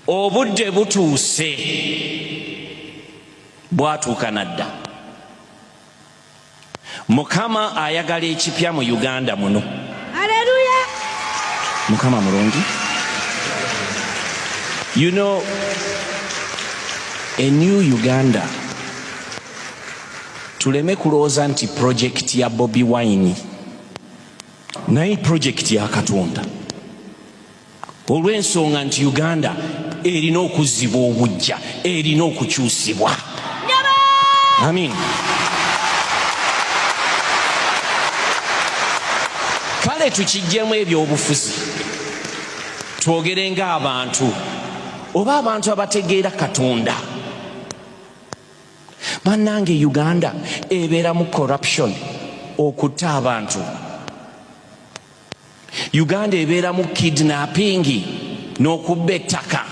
Obudde butuuse, bwatuuka nadda. Mukama ayagala ekipya mu Uganda muno. Haleluya. Mukama mulungi. You know, a new Uganda, tuleme kulowooza nti project ya Bobi Wine, naye project ya Katonda, olw'ensonga nti Uganda erina okuzzibwa obujja, erina okukyusibwa. Amin. Kale tukijjemu ebyobufuzi, twogere ng'abantu oba abantu abategeera Katonda. Bannange, Uganda ebeeramu corruption, okutta abantu. Uganda ebeeramu kidnapping n'okubba ettaka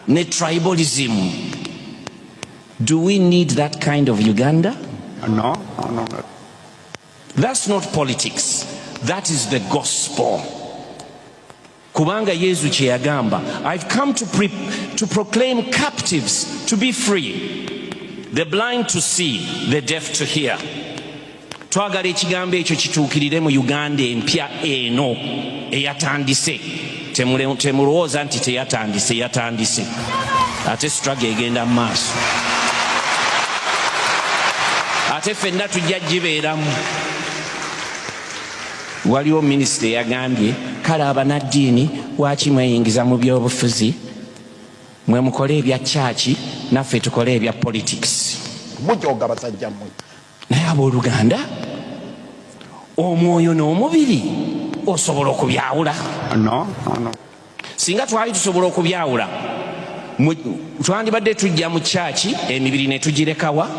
ne tribalism. Do we need that kind of Uganda? No. That's not politics, that is the gospel. Kubanga Yesu kye yagamba, "I've come to proclaim captives to be free, the blind to see, the deaf to hear." Twagala ekigambo ekyo kituukirire mu Uganda empya eno eyatandise. Temulowooza nti teyatandise, yatandise, ate struggle egenda mu maaso, ate ffenna tujja gibeeramu. Waliwo minisita eyagambye, "Kale abanaddiini waki mweyingiza mu byobufuzi? Mwe mukole ebya kyaki, naffe tukole ebya politics." Mujoga basajja mmwe. Naye abooluganda, omwoyo n'omubiri osobola okubyawula? No. Singa twali tusobola okubyawula, twandibadde tujja mu kyaki, emibiri ne tugirekawa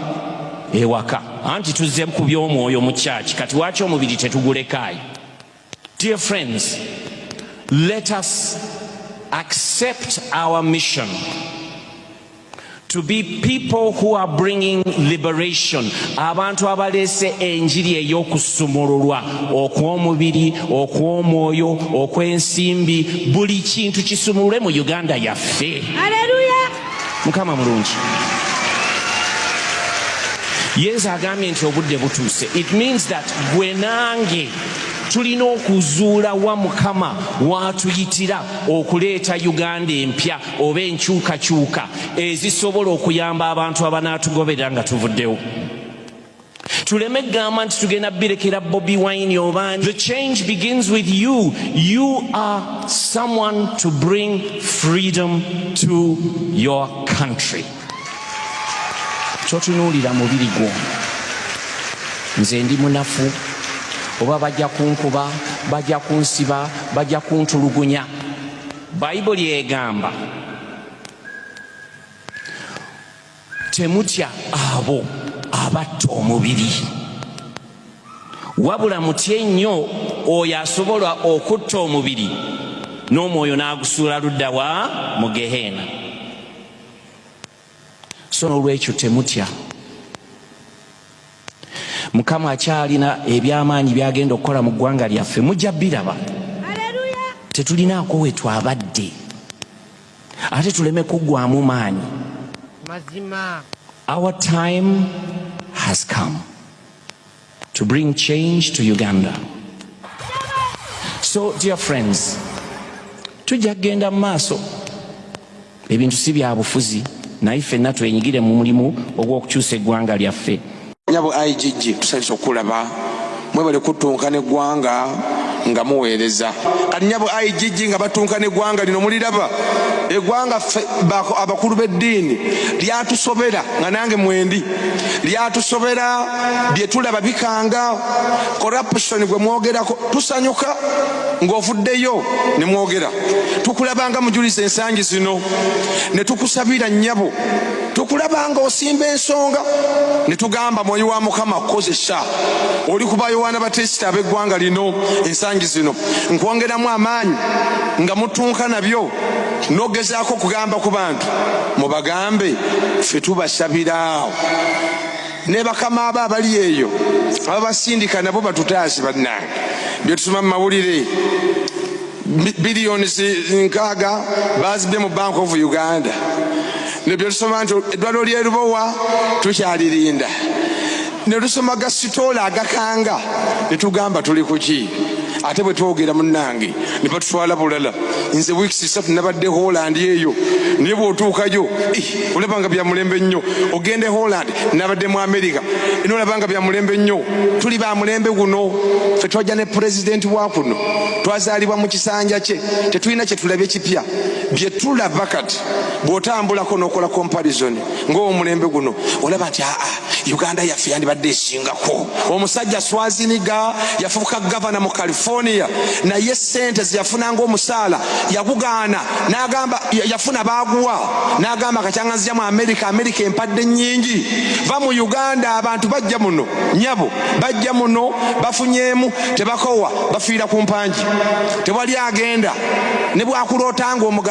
ewaka. Anti tuzze ku by'omwoyo mu kyaki, kati waki omubiri tetugulekaayo? Dear friends, let us accept our mission to be people who are bringing liberation, abantu abaleese enjiri ey'okusumululwa okw'omubiri, okw'omwoyo, okw'ensimbi, buli kintu kisumulule mu Uganda yaffe. Haleluya. Mukama mulungi. Yesu agambye nti obudde butuuse. It means that gwe nange tulina okuzuula wa Mukama watuyitira okuleeta Uganda empya oba enkyukakyuka ezisobola okuyamba abantu abanaatugoberera nga tuvuddewo. Tuleme kugamba nti tugenda birekera Bobi Wine oba. The change begins with you. You are someone to bring freedom to your country. Totunuulira mubiri gwo, nze ndi munafu, oba bajja kunkuba, bajja kunsiba, bajja kuntulugunya. Bayibuli egamba, "Temutya abo abatta omubiri, wabula mutye nnyo oyo asobola okutta omubiri n'omwoyo n'agusuula ludda wa mu Geheena." So n'olwekyo temutya, Mukama akyalina ebyamaanyi byagenda okukola mu ggwanga lyaffe, mujja biraba. Haleluya. Tetulinaako we twabadde, ate tuleme kuggwamu maanyi. Mazima. Our time has come to bring change to Uganda. So dear friends, tujja kugenda mu maaso. Ebintu si bya bufuzi, naye ffenna twenyigire mu mulimu ogw'okukyusa eggwanga lyaffe. Nyabo IGG, tusanyusa okulaba mwebale kutunka neggwanga nga muweereza. Kati nyabo IGG, nga batunka neggwanga lino, muliraba eggwanga ffe abakulu b'eddiini lyatusobera, nga nange mwendi, lyatusobera. Bye tulaba bikanga. Corruption gwe mwogerako, tusanyuka ng'ovuddeyo ne mwogera. Tukulabanga mujuliza ensangi zino ne tukusabira. Nnyabo, tukulabanga osimba ensonga ne tugamba, "Mwoyo wa Mukama kukozesa." Oli kuba Yowaana Batisita ab'eggwanga lino ensangi zino, nkwongeramu amaanyi nga mutunka nabyo n'ogezaako okugamba ku bantu, mubagambe ffe tubasabira ne bakama abo abali eyo ababasindika nabo batutaasi. Bannange, byetusoma mu mawulire. Biliyoni 60 bazibye mu Bank of Uganda. Nebyetusoma nti eddwaliro lyerubowa tukyalirinda, netusoma gasitoola agakanga, netugamba tuli kuki? Ate bwe twogera munnange ne batutwala bulala. Nze weeks 3 nabadde Holland eyo, naye bw'otuukayo olaba nga bya mulembe nnyo. Ogende Holland, nabadde mu America, nolaba nga bya mulembe nnyo. Tuli ba mulembe guno. Ffe twajja ne pulezidenti wa kuno, twazaalibwa mu kisanja kye, tetulina kye tulabye kipya. Bye tulaba kati bw'otambulako n'okola comparison ng'omulembe guno, olaba nti aa, Uganda yaffe yandibadde esingako. Omusajja Schwarzenegger yafuuka gavana mu California, naye sente zeyafunanga omusaala yagugaana, n'agamba yafuna baaguwa, n'agamba kacyanga nzija mu America, America empadde nnyingi. Va mu Uganda. Abantu bajja muno, nyabo, bajja muno bafunyeemu, tebakowa, bafiira ku mpangi, tewali agenda ne bwakulootanga omugamba.